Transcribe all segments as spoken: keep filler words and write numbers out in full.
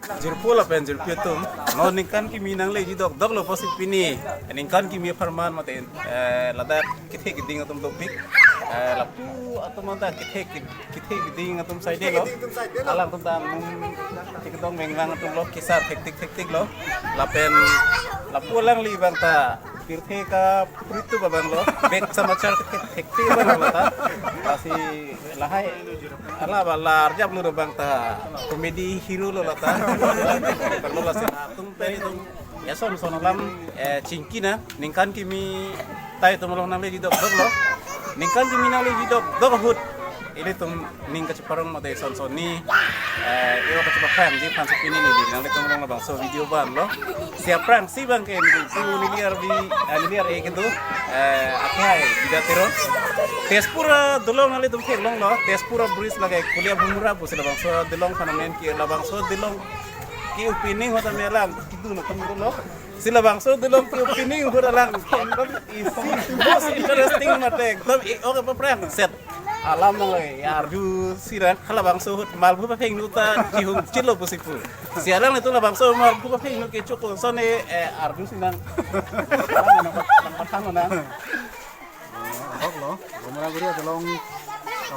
Jirpo lapen jirpi atum, non ningkan kimi nangleji dokdok lo pusi pini ningkan kimi apharman mate, eh, ladak kethe keding atum dopik, eh, lapu atum anta kethe ked-, kethe keding atum saide lo. Alangtum ta mum kedong mengvang atum lo, kesar thektik thektik lo. Lapen lapu alangli abang ta pirthe ka prithu abang lo, bek samachar thektik abang lo ta. Lasi lahai ala ba la arjap lo abang ta comedy hero lo lata. Perlu lasi atum pen itum eson son alam, eh, chingki na ningkan kimi tai atum along nangleji dokdok lo. Ningkan kimi nangleji dokdok ahut ilitum ning kacheparong mate son son ni, eh, iro kachepaprangji aphansi pini neli nanglitum along labangso video van lo. Si aphrangsi abang ke neli pu neli arvi, eh, neli ar-e kedo, eh, akhai Bida Teron. Tezpur adolong nanglitum theklong lo. Tezpur a-bridge lake Kolia Bhumura pusi labangso adolong aphan amen ke, labangso adolong ke-opening ahut tame alang kedun atum dolo. Si labangso adolong ke-opening ahut alang ekdom isi most interesting mate ekdom e-ok paprang set alam nang, eh, arju sirang halabangso ahut malbhu paphengnu ta chihum chilo pusi pu. Si alanglitum labangso malbhu paphengnu kecho kosonne, eh, arju sinang. Nang pathan nang. Ahok lo, Bhumura Guri adolong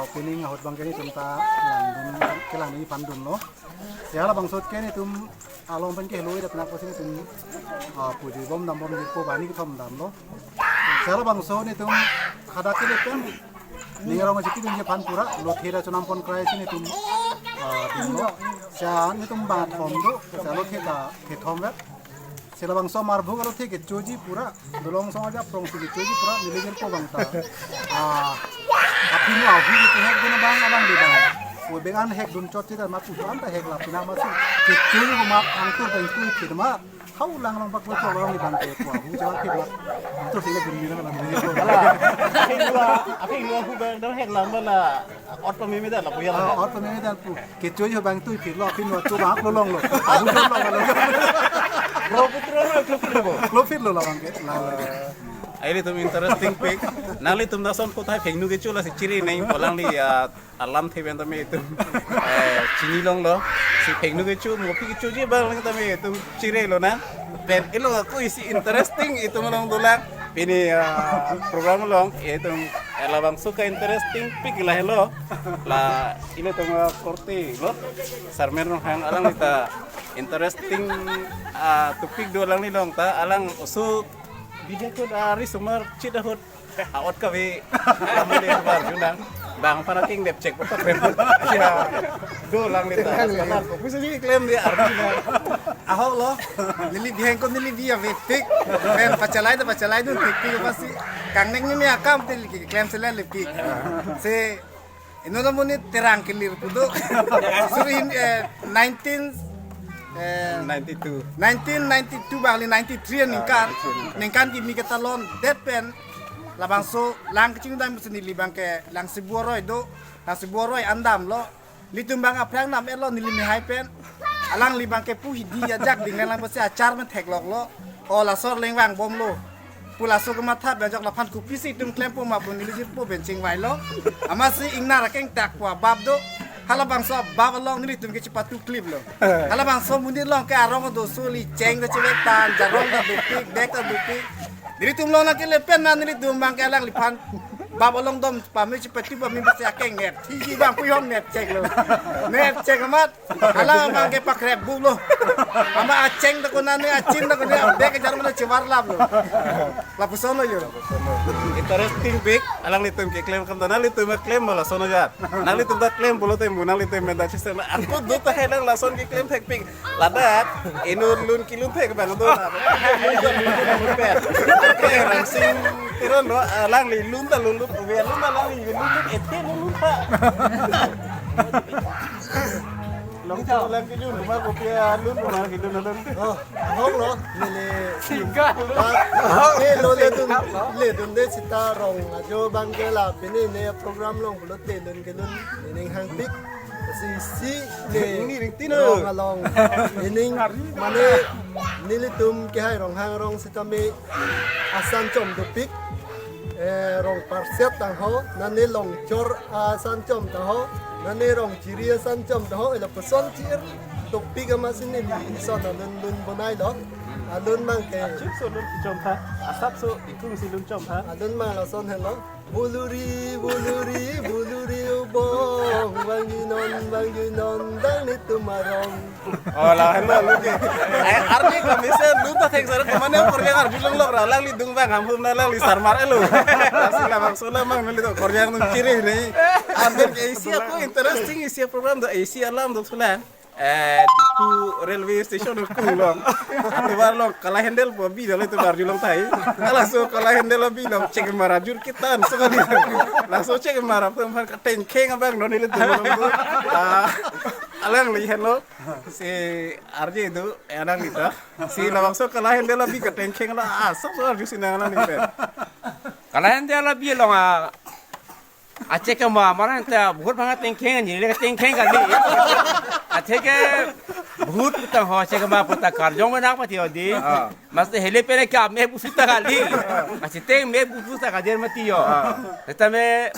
opening ahut abang ke netum ta langdun, kelangdun aphan dunlo. Si halabangso ahut ke netum along pen ke heloi dat nak pusi netum, ah, puji bom dam bom jirpo bani kethom damlo. Si halabangso netum hadak kele pen ning arong achikidunji aphan pura lothe ra chonam pon krai si netum, ah, dunlo. Si netum bang thom do, si lothe ta thethom vet. Si labangso amarbhu alothe kechoji pura, dolong song aja prong si kechoji pura, neli jirpo abang ta. Ah, aphi nu ahu kehekdun abang alangli abang. O began hekdun chot chita ma putuan ta hekla pina masi. Kechoji ma angtur ta itu kid ma. Hau lang lang pak lo chot alangli abang ke pu ahu chot kid ma. Angtur si le gun mira lang. Aphi nu a-, aphi nu ahu abang dam hekla ma la. Ot pameme dan lapu ya. Ah, ot pameme dan pu. Kechoji abang tu phirlo, aphi nu achu abang lo longlo. Ahu lo longlo. Bro, putro lo, klopfit lo. Klopfit lo labang ke. La, la. Ai ilitum interesting pik. Nanglitum lason kothai phengnu kecho lasi chiri nai po alangli, ah, alamthe pen tame itum, eh, chinilonglo. Si phengnu kecho, mo phi kechoji abang lang tame itum chirilo na. Pen ilo ako isi interesting itum along dolang. Pini, ah, program along itum, eh, labangso ke-interesting pik lahelo. La ilitum, ah, korte lo. Sarmen Ronghang alangli ta interesting, ah, topic do alangli along ta alang oso bidek ahut, ah, risomar chit ahut. A-ot kave. Kamu dei bar junang. Bang aphan akeng nepchek apa klem. Ya. Do alangli ta. Bisa ji klem dia artinya. Ahok lo. Neli biheng ko neli dia vepik. Pen pachalaidun pachalaidun pik pik pasi. Kangneng ni akam te neli keklem selen lepik. Si inut amonit terang kelir pu do. Suri hin, eh, nineteen, eh, ninety-two. Nineteen ninety-two bang kali ninety-three aningkan. Ah, ninety-three aningkan. Ningkan kimi ketalon det pen labangso lang kachingdam si neli abang ke Langsebu aroi do. Langsebu aroi an damlo. Nelitum abang aphrang nam-etlo neli mehai pen. Alangli abang ke pu hidi ajak ding lang pusi achar men thekloklo. O laso arleng vangbomlo. Pu laso kematha pen ajok laphan kopisi itum klempo ma pu neli jirpo pen chingvailo. Amatsi ingnar akeng tak pu abap do. Halabangso abap along nelitum ke chepatu kliplo. Halabangso amonit along ke arong do suli cheng ta chevek tan, jarong ta dopik, bag ta dopik. Nelitum along nangkele pen ma nelitum abang ke alangliphan bap along dom pame chepatu pame pusi akeng nep. Thiji abang pu ihong nepcheklo. Nepchek amat. Alang abang ke pakrep buklo. Ama acheng ta konane, achin ta konane, bag ke jarong ta chevarlaplo. Lapuson lo yo. Interesting pik, alanglitum keklem akam ta nanglitum keklem ma lason ajat. Nanglitum ta klem pulote mo nanglitum menda chisen. Ako do tahai lang lason keklem thekpik. Ladak inut lun kelun thek abang do. Rangsing Teron lo, alangli lun ta lun lun, ove lun ta alangli lun lun, ete lun lun ta. Long ta lang kejun, cuma kopi alun, cuma kejun alun. Oh, ahok lo, neli. Singkat. Eh, lo ledun, ledun de sita rong ajo abang ke la, pini ne program along pulote lun kelun, ining hangpik. Si si ne. Ini ring tino. Rong along. Ining mane nelitum kehai Ronghang arong sitame asan chom dopik. Eh, rong parsiat tang ho, nane longchor asan chom tang ho, nane rong chiri asan chom tang ho, ila puson chir. Topic amatsi neli ison alun lun bonailo. Alun abangke. Achuk so lun chom tha. Asap so ikung si lun chom tha. Alun abang lason helo. Buluri, buluri, buluri ubong. Banggi non, banggi non, dang netum arong. Oh, la helo lun ke. Eh, arni kami se lun ta thek sar kemana program arjulong lok ra alangli dung abang ham hum na alangli sarmar elo. Lasi labangso alam abang neli to program tum chiri ni. Arni ke isi ako interesting isi program do isi alam do sulang. Eh, Diphu railway station kung along. Atovar along kala handle pu abi dale atovar arjulong tahai. Laso kala handle abi along chek mara jur kitan sekali. Laso chek mara pu man katengkheng abang non ili tu along tu. Ah, alangli henlo. Si arje do, eh, alangli ta. Si labangso kala handle abi katengkheng la. Ah, sok sok arju sinang alangli pen. Kala handle abi along a Achek kema, mara anta bahut bang tengkheng, neli le tengkheng kali. Atheke bahut puta ho, achek kema puta karjong menak mati ho di. Ah. Mas hele pere ke ame busu ta kali. Mas teng me busu ta kader mati ho. Ah. Tame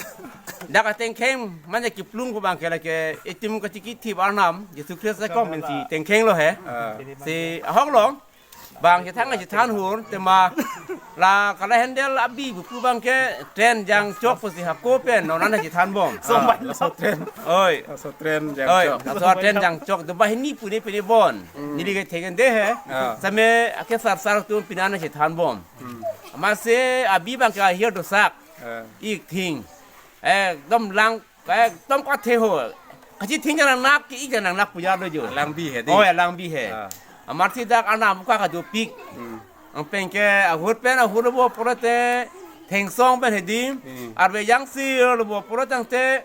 dak tengkheng, mane kiplung ko bang ke lake itum kachiki thi barnam, Yesu Kristus kom pensi tengkheng lo he. Ah. Si ahok long. Bang chethan chethan hur tema la kala handle abi buku bang ke train jangchok pusi hako pen non an chethan bom. Ah, laso train. Oi. Laso train oi, jangchok. Laso train jangchok do bahini puni puni bon. Hmm. Neli ke thegen de he. Ah. Same ake sar sar tu pini an chethan bom. Hmm. Amatsi abi bang ke ahir dosak. Ah. Ik thing. Ekdom lang Kayak tom kathe ho. Kachi thing nang nak ki ik nang nak puja do jo. Alang bi he di. Oh, alang bi he. Ah. Amatsi dak anam ka kadopik. Hmm. Anpeng ke ahut pen ahut lo bo pura te thengsong pen he di. Hmm. Arve jangsi lo bo pura tangte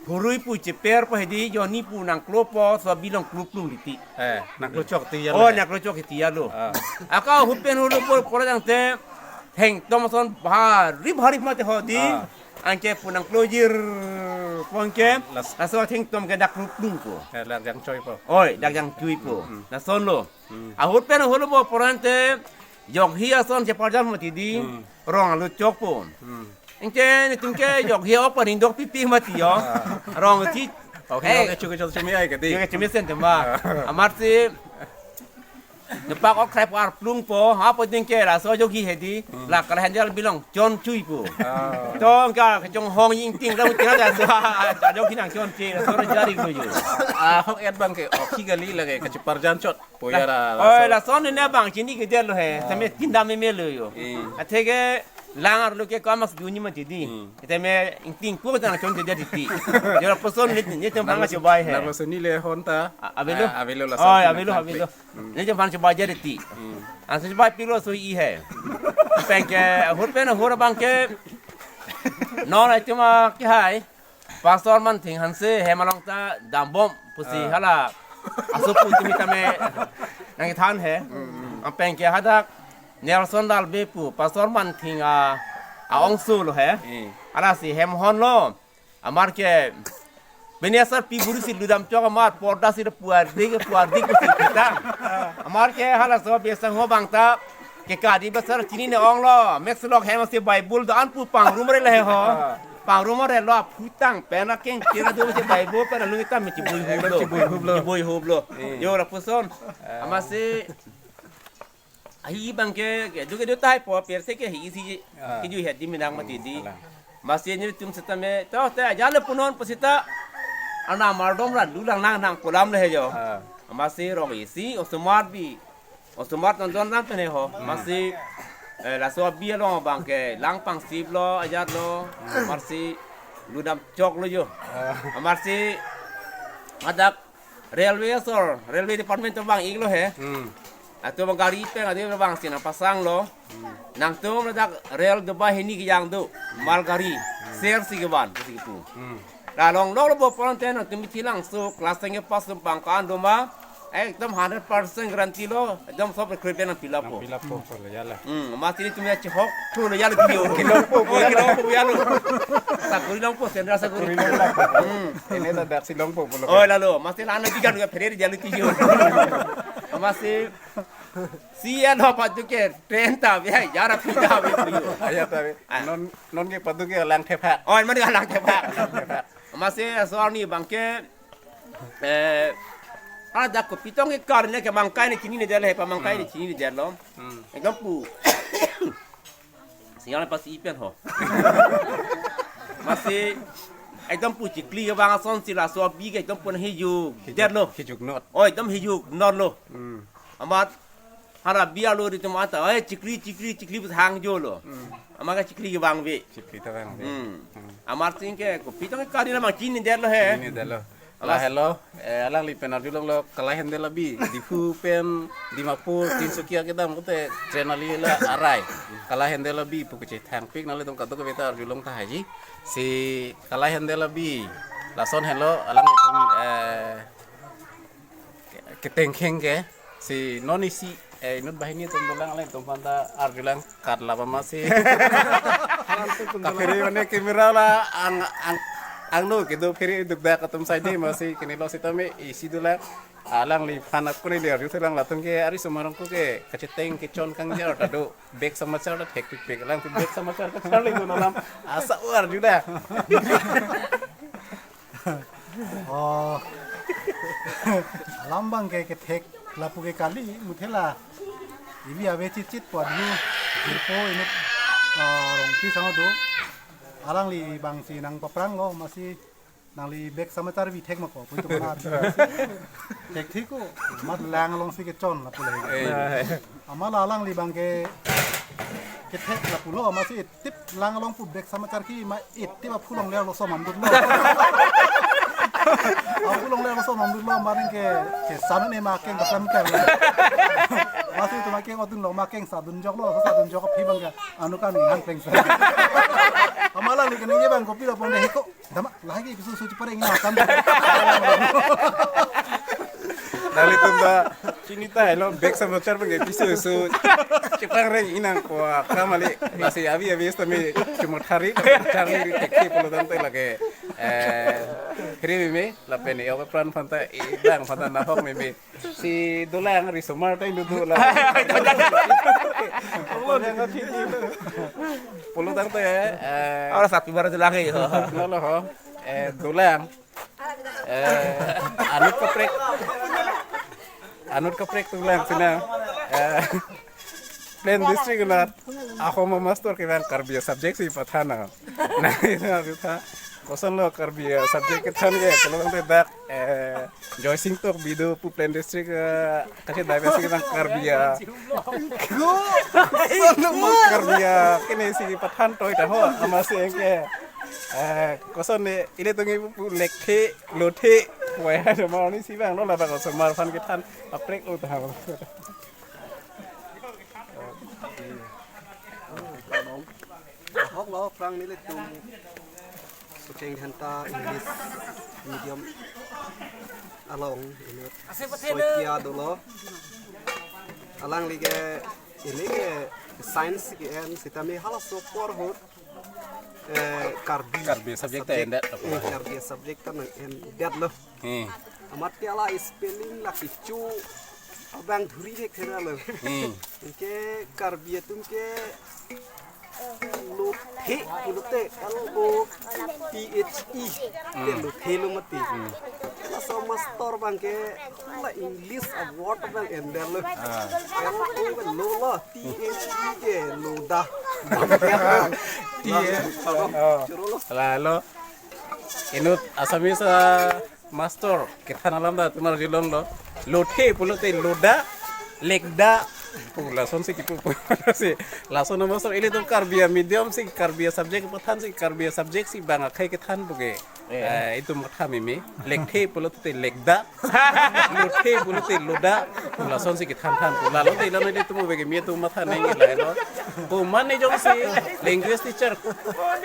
hurui pu cheper po he di, joni pu nangklo po, so abi along kluplung liti. Eh, nangklo chok ti ya. Oh, lo. Nangklo chok ti ya lo. Ah. Aka ahut pen ahut lo bo pura tangte thengtom ason bhari bhari mate ho di. Ah. Anke pu nangklo jir po anke. Las- laso athengtom ke dak kluplung po. Eh, dak jangchoi po. Oi, dak jangchoi po. Hmm. Lason lo. Hmm. Ahut pen ahut lo bo pura tangte jokhi ason cheparjan mati di. Hmm. Rong alo chok po. Hmm. Anke netum ke jokhi ok paning dok pipi mati ho. Ah. Rong ti. Oke, eh, oke, chuke chok chumi ai ke di. Chuke chumi sen tema. Ah. Amatsi Nepak ok krai par plung po, ha po ding ke laso jokhi he di, hmm, la kala handle abi along chon chui po. Ah. Tong ka kachonghong ingting ram tina da so, ha, jokhi nangchon chui, laso jari lo jo. Ah, hok et bang ke, ok hi kali lake, kacheparjan chot. Po ya la, oi, laso. Lason ne bang chini ke dia lo he, ah, tame tindam me lo jo. Eh. Atheke lang arlo ke kamas duni mati di. Hmm. Tame ingting ko ta nangchon dia titi. Jora person ni, ni tem bang chobai he. Nang laso ni le hon ta. A-, avelo. Ah, avelo laso. Oi, avelo, avelo. Hmm. Ne jong phan chobai jari ti. Hmm. Ansi chobai pilo so i he. Anpeng ke ahut pen ahut abang ke. Non ai tema ke hai. Pastor Manthing Hanse hem along ta dambom pusi, ah, hala. Aso pu timi tame nangthan he. Hmm, hmm. Anpeng ke hadak Nelson Dalbe pu Pastor Manthing a, a-ongso lo he. Hmm. Hala si hem hon lo. Amar ke, bini asar pi buru si ludam chok amar, porda si puardi ke puardi ke si kita. Amar ke halaso besang ho bang ta, ke kadi besar chini ne ong lo, mek selok hem si Bible do an pu pangrum re le ho. Ah. Pangrum re lo, phutang, pena keng, tira do si Bible, pena lung ita me chibui hub lo. Chibui hub lo. Chibui hub lo. Eh. Jo lapuson, ah, amatsi, Ahi bang ke, ke du ke du tai po per se ke hi isi, ah, kiju he di minang mati di. Hmm, alang. Amatsi netum seta me, to te aja le punon pusita. Ana mardom ra du lang nang nang pulam le he jo. Ah. Amatsi rong isi, osomar bi. Osomar ton don nang pene ho. Hmm. Amatsi, eh, laso abi along bang ke, lang pang sip lo, ajat lo. Hmm. Amatsi, ludam chok lo jo. Ah. Amatsi, madak, Railway asor, railway department atum vang-ik lo he. Hmm. Atum gari pen adim vangsi nangpasang lo. Hmm. Nangtum ladak rail Dubai hini kejang do, mal gari, hmm, ser si kevan, si kepu. Hmm. La long lo lo bo pon te nangtum bithi langso, class ten ke pass atum pang ko-an do ma. Ekdom hundred percent guarantee lo, ekdom sob recruitment nangpi lapo. Nangpi lapo, ko lo ya la. Hmm, amatsi netum ya chihok thu lo ya lo kiyo. Kilong po, oh, ya lo. Kilong po ya lo. Sakori long po, sendra sakori. Sakori long po. Hmm. Ini ladak si long po, po lo. Oh, lalo, amatsi la-an bigan ya phere ya lo kiyo. Amatsi si ya lo patu ke train ta ya ya ra pida ya kiyo. Aya ta. Ah. Non non ke patu ke lang thepa. Oh, man ke lang thepa. Lang thepa. Amatsi asor ni bang ke, eh, Ada kopi tong ke kar ne ke mangkai ne chinine detlo he, pamangkai ne chinine detlo. Hmm. Ekdom pu. Sinyal pasi ipen ho. Masi ekdom pu chikli kevang asonsi laso abi ke ekdom pu hijok detlo. Hijok not. Oh, ekdom hijok notlo. Hmm. Amat hala abi arlo ritum anta, "Eh, chikli, chikli, chikli," pu hangjo lo. Hmm. Amat ke chikli kevangve. Chikli ta vangve. Hmm. Hmm. Amat sing ke kopi tong ke kar ne mangchinine detlo he. Chinine detlo. Alas. Lahelo, eh, alangli pen arjulonglo, Kalahandel abi, Diphu pen Dimapur, Tinsukia kedam kote train ali la arai. Kalahandel abi pu kachethangpik nanglitum kadokave ta arjulong tahai. Si Kalahandel abi, lason helo, alanglitum, eh, ke-, ketengkheng ke, si non isi, eh, inut banghini atum dolang, alangtum aphanta arjulang, kat laba masi. Kaphere mane camera la ang, ang, angno kedo phere dukdak atum saide masi kenelo sitame isi dolang. Alangliphan akuni le arju thelang, latum ke ari sumarong ko ke kacheteng kechon kangjar ta do. Bek samachar ta thekpikpik, alang bek samachar kacharli dun alam asa arju da. Oh. Alam abang ke kethek lapu ke kali, muthe la evi ave chitchit pu adhu, jirpo inut, ah, Rongpi asang do. Alangli abang si nangpapranglo, masi nangli bek samachar vi thek ma ko, pu itum na. Thekthik ko, amat lang alongsi kechon lapu le. Eh. Amat la alangli abang ke kethek lapulo, masi tip lang along pu bek samachar kima, itip aphu longle arloso mandunlo. Aphu longle arloso mandunlo, mane ke, ke sanun ne makeng basam kang. Masi itum makeng odunlo, makeng sadunjoklo, sadunjok aphi abang ke, anu kan hang pleng sa. Amat alangli keningje abang kopi lo pon de hiko. Dama, lagi kesusu chipare ingin makan. Nanglitum ta chinine tahai lo, bek samachar abang ke piso su chipang reng inang ko kamali. Lasi avi avi sitame chumot hari, charli ri thekthik pulo tangte lake, eh, kri meme, lapen e ok pran aphanta, e bang aphanta nahok meme. Si dolang risomar ta indu dolang. Pulo tangte, eh, ora sapi baru dolang ya. Nolo ho. Eh, dolang. Eh, anut kaprek. Anut kaprek dolang sina. Eh, Plain District anat ahom master kevang Karbi subject si pathan na. Na, ina kita kosonlo Karbi subject kethan ke, pulo tangte dak, eh, Joysing Tokbi do pu Plain District, eh, kachedai besi kevang Karbi. Kosonlo Karbi, kene si pathan toi ta ho, amatsi ke. Eh, koson ne, ilitum ke pu lekthe, lothe, wai ha joma ni si vanglo labang osomar aphan kethan, kaprek lo ta. Ahok lo aphrang nelitum Socheng Dhenta English medium along inut Soikia dolo. Alangli ke, ili ke science ke-en sitame halaso apor ahut, eh, Karbi Karbi subject ta subject, endet, eh, Karbi subject ta nang-endetlo. Hmm. Amat ke la spelling la kecho abang dhuri thekthedetlo. Hmm. Ke Karbi atum ke lothe pulote L O T H E. Hmm. Ke lothe lo mati. Hmm. Laso master abang ke la English a word abang endetlo. Ah. L O ke lo lo, T H E ke loda. T H E. Oh. Choro lo. Lalo. Inut Assamese, ah, master kethan alam ta itum arjulonglo. Lothe pulote loda, lekda pu lasonsi kipu pu si. Lason master ilitum Karbi medium si, Karbi subject pathan si, Karbi subject si bang akhei kethan pu ke. Eh. Eh, itum matha meme. Lekthe pulote lekda. Lothe pulote loda. Lasonsi kethan than pu. Lalo te ilano ilitum ove ke mi atum matha neng lahelo. Ko mane jongsi language teacher,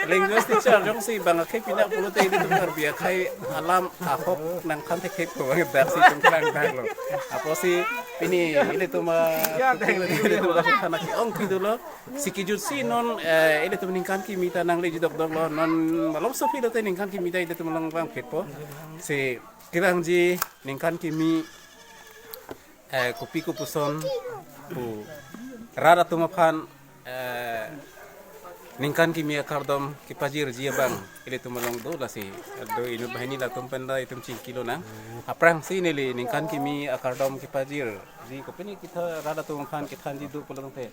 language teacher jongsi bang akhei pinak pulote ilitum Karbi akhei alam ahok nangthan thekthe pu bang dak si itum klang daklo. Apotsi pini ilitum, ah, ilitum than ke-ong pi dolo. Si kejutsi non, eh, ilitum ningkan kimi ta nangleji dokdoklo, non malomso aphi lote ningkan kimi ta ilitum along vangphitpo. Si kevangji ningkan kimi, eh, kopi kopuson pu rat atum aphan, eh, Ningkan kimi akardom kepajirji abang ilitum along do, lasi do inut banghini latum pen la itum chingki lonang. Aphrangsi neli ningkan kimi akardom kepajirji kopine kita rat atum aphan kethanji do pulo tangte,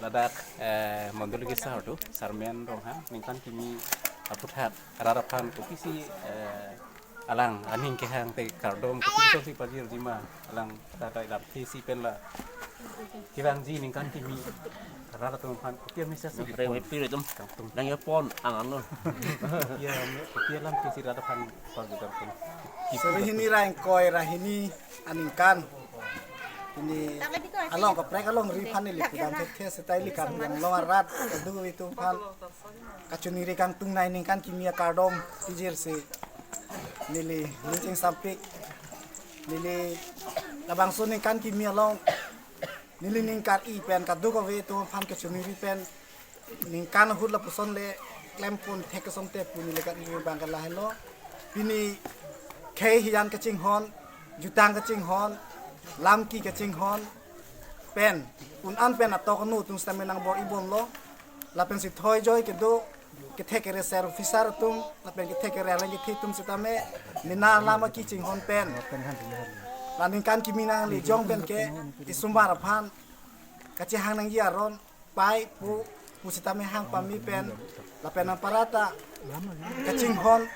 ladak, eh, mondoli kesar do, Sarmen Ronghang, ningkan kimi aputhat rat aphan kopisi, eh, alang aning kehang te kardom kopisi pajirji ma, alang ta ta lam thesi pen la kevangji ningkan kimi rat atum aphan kopi a-message si Reng pon. Pilo itum. Kangtung. Nang ya pon, ang ano. Ya, me, kopi alam ke si rat aphan pon gitu pon. Sore hini ra ingkoi ra hini aningkan. Ini along kaprek alongri aphan neli pudam thekthe seta ili Karbi Anglong arat kedo itum aphan kachiningri kangtung nai ningkan kimi akardom pajirsi neli ning chingsampik. Neli labangso ningkan kimi along neli ning kar-i pen kadokave atum aphan kachiningri pen ningkan ahut lapuson le klem pon thek asonte pu neli kar-i abang ke lahelo. Pini khei hijan kachinghon, jutang kachinghon, lamki kachinghon pen, un an pen atok anu atum sitame nangbor-i bomlo. Lapensi thoi joi kedo kethek kere ser officer atum, lapen kethek kere arleng kethe atum sitame mena lam aki chinghon pen, la ningkan kimi nangli jong pen ke isomar aphan kachehang nangji aron pai pu, pu sitame hang pame pen, lapen aparata kachinghon,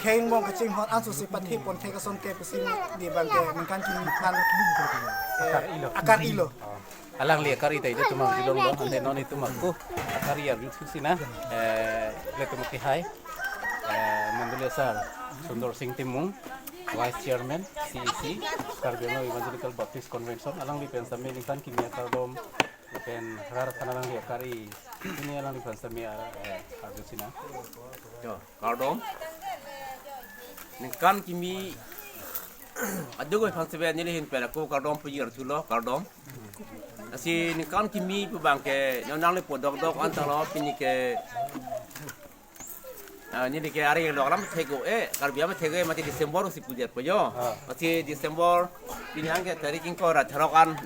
khei angbong kachinghon anso si pathe pon thek asonte pusi neli abang ke ningkan kimi aphan, eh, akar-ilo. Alangli akar-i ta ilitum abang jilong lo, ante non itum ako akar-i arju thusi nang, eh, ilitum akehai, eh, mondoli asar Sundar Singh Timung, Vice Chairman, C E C, Karbi Anglong Evangelical Baptist Convention, alangli pen sitame ningkan kimi akardom, pen rat aphan alangli akar-i, ini alangli pen sitame, eh, arjusi nang. Yo, kardom. Ningkan kimi aduk oi phan sebe neli ahin pen ako kardom pajir thulo, kardom. Lasi ningkan kimi pu abang ke, nyo nangli po dokdok an tanglo pini ke, ah, neli ke ari lo alam thek-o, eh, Karbi amat thek-o, eh, mati December si pujar po jo. Ah. Mati December, pini hang ke tarik ingkoi ra throk an,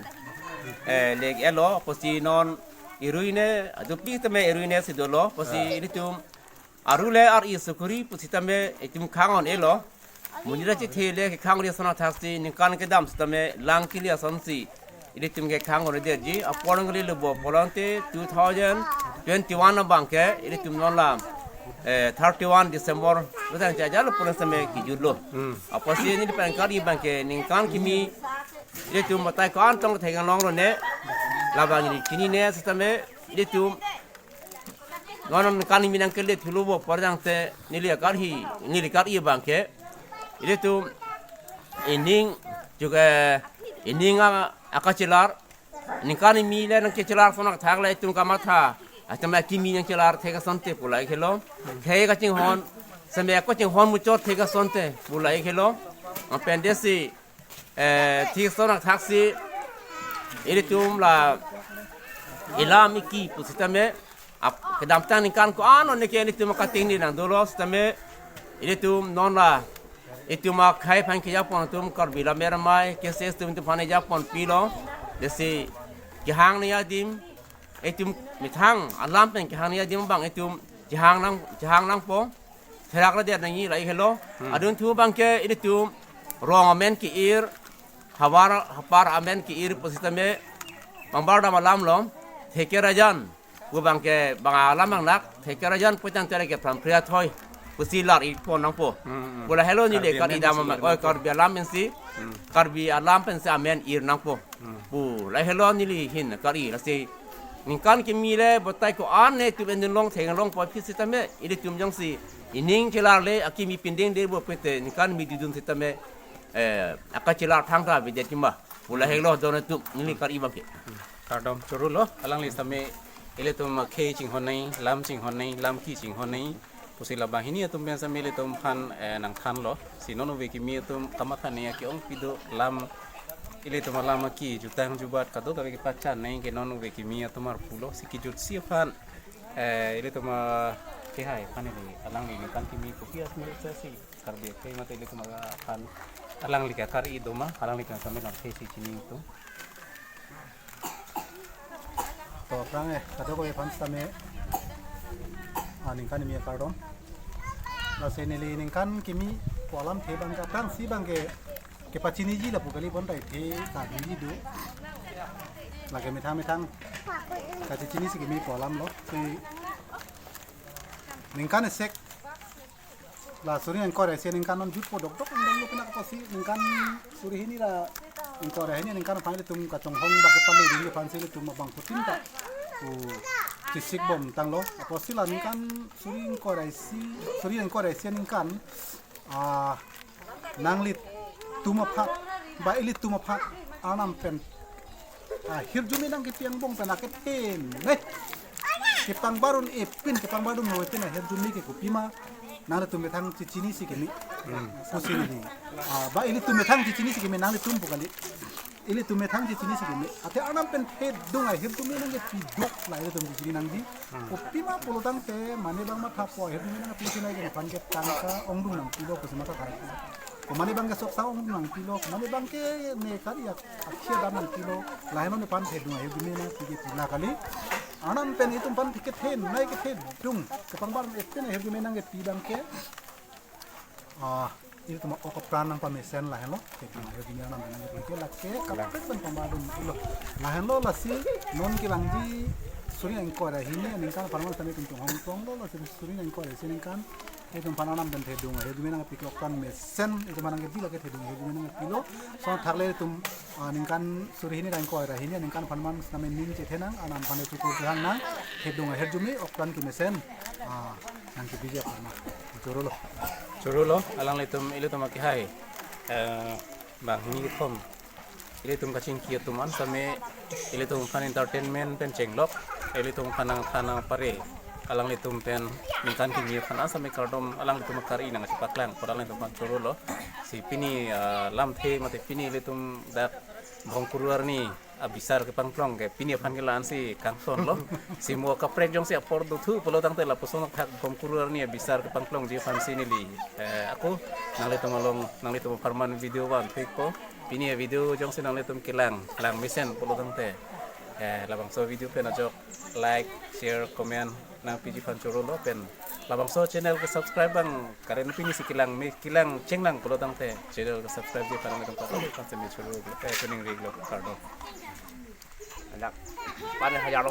eh, lek elo, pusi non irui ne, adupi tame irui ne si dolo, pusi Ah. ilitum aru le ar-i sukuri pu sitame itum khang-on-elo. Monit achethe le kekhang ri ason athaksi ningkan kedam sitame lang kili asonsi ilitum kekhang-on-edetji. Apor nangli lubo pulote two thousand twenty-one abang ke ilitum non la, eh, thirty-one December lo tang chajalo pulo sitame kijutlo. Hmm. Apotsi neli pen kar-i abang ke ningkan kimi ilitum batai ko-an tong thek-an longlo ne. Labang neli chinine sitame ilitum non ningkan kimi nangkele thulo bo pardang te neli akar-i, neli kar-i abang ke ilitum ining juga ining a-, akachelar ningkan kimi le nangkechelar sonak thak le itum kamatha. Atama kimi nangchelar thek asonte pu lahelo. Khei kachinghon, seme kachinghon muchot thek asonte pu lahelo. Apendesi, eh, thik sonak thaksi ilitum la ilam iki pu sitame ap kedamtang ningkan ko-an one ke ilitum akating ni nang dolo sitame ilitum non la itum akhei aphan kejapon atum Karbi Lammet Amei K C S atum itum aphan japon pilo. Lasi kehang ni adim itum methang alam pen kehang ni adim abang itum kehang nang, kehang nangpo. Therak le dia nangji lahelo. Hmm. Adunthu abang ke ilitum rong amen ke-ir, havar hapar amen ke-ir pu sitame bangbar dam alam lo. Theke rajan pu abang ke bang alam bang nak, theke rajan pu tang tere ke pram priya thoi pusi lar-i pon nangpo. Hmm, hmm. Pu lahelo neli Karbi kar-i amen dam pensi ama-, oi, lir nangpo. Karbi alam pensi. Hmm. Karbi alam pensi amen ir nangpo. Hmm. Pu lahelo neli ahin kar-i, lasi ningkan kimi le batai ko-an ne tum endun long theng longpo pu sitame ilitum jongsi ining chelar le akimi pindeng de bo pete ningkan kimi didun sitame, eh, akachelar thangta avedet kima. Pu lahelo don atum neli kar-i abang ke. Kardom choro lo, alangli sitame ilitum akhei chinghon nai, lam chinghon nai, lam ki chinghon nai pusi labang hini atum pen sitame ilitum aphan, eh, nangthanlo. Si non ove kimi atum kamatha ne ake-ong pido lam ilitum alam aki jutang jubat kadokave kepachan nai ke non ove kimi atum arpulo. Si kijutsi aphan, eh, ilitum akehai aphan neli alangli ningkan kimi kopi a-message si Karbi akhei mate ilitum aphan alangli ke kar-i do ma, alangli pen sitame lam akhei si chini itum. To aphrang, eh, kadokave aphan sitame Ah, ningkan kimi akardom. Lasi neli ningkan kimi pu alamthe abang ke aphrangsi abang ke kepachiniji lapu kali, bonta ithe kachiniji do. Lake methang methang kachechinisi kimi pu alamlo. Si ningkan esek la suri ingkoi ra isi aningkan non jutpo dokdok angdeng lo, pini apotsi ningkan suri hini ra ingkoi ra hini aningkan aphan ilitum kachonghong bak kepale ding aphansi ilitum abangphutin ta, o, chesik bom tanglo. Apotsi la ningkan suri ingkoi ra isi, suri ingkoi ra isi aningkan, ah, nanglitum aphan ba ilitum aphan Arnam pen, ah, ahirjume nangkepi angbong pen akethe, ne, kepangbar un-e pin, kepangbar un-e pin ahirjume ke kopima nanglitum methang chechinisi kimi. Pusi neli, ah, ba ilitum methang chechinisi kimi, nanglitum pu kali. Ilitum methang chechinisi kimi. Athe Arnam pen thedung ahirjume nangkepi duk la ilitum chechini nangji. Kopima pulotangte mane abang mathapo, ahirjume nangkepi sinai ke nephan ke tangka ongdung nangpilo pusi matha tharak. Komane abang ke soksa ongdung nangpilo, komane abang ke ne kali ak-, akhia dam nangpilo, lahenlo nephan thedung ahirjume nangkepi ke pila kali. Arnam pen itum aphan kethenei kethedung, kepangbar un-e pin ahirjume nangkepi abang ke, ah, ilitum ok apran nangpamesen lahenlo. Thedung ahirjume Arnam pen nangkepi ke lake kaprek pen pangbar un-elo. Lahenlo lasi non kevangji suri ingkoi ra hini aningkan apharman sami tum chonghong tonglo, lasi suri ingkoi ra isi aningkan itum aphan Arnam pen thedung ahirjume nangkepi ke ok apran mesen itum aphan nangkepi lake thedung ahirjume nangkepilo. So thakle itum, ah, ningkan suri hini ra ingkoi ra hini aningkan apharman sami ning chethenang, Arnam aphan chukur kehang nang, thedung ahirjume ok apran kemesen, ah, nangkepiji apharman. Chorolo. Chorolo, alanglitum ilitum akehai, eh, bang hini kethom ilitum kachingki atum an sami ilitum aphan entertainment pen chenglok, ilitum aphan nang, aphan nangpare, alanglitum pen ningkan kimi aphan an sami kardom, alanglitum akari nangchepaklang, pu alanglitum aphan chorolo. Si pini, ah, lamthe mate pini ilitum dak Bhomkuru arni abisar kepangplong ke pini aphan ke la-ansi kangsonlo. Si mo kaprek jongsi apor dothu pulotangte lapuson thak Bhomkuru arni abisar kepangplongji aphansi neli, eh, ako nanglitum along, nanglitum apharman video van pikpo. Pini avideo jongsi nanglitum kelang, lang mesen pulotangte, eh, labangso video pen ajok like, share, comment nangpiji aphan chorolo pen labangso channel ke subscribe abang, karen pinisi kelang me, kelang chenglang pulotangte channel ke subscribe ji aphan nanglitum kardom aphansi me choro, eh, kuning ri lo kardom. Ajak. Pan hajar lo.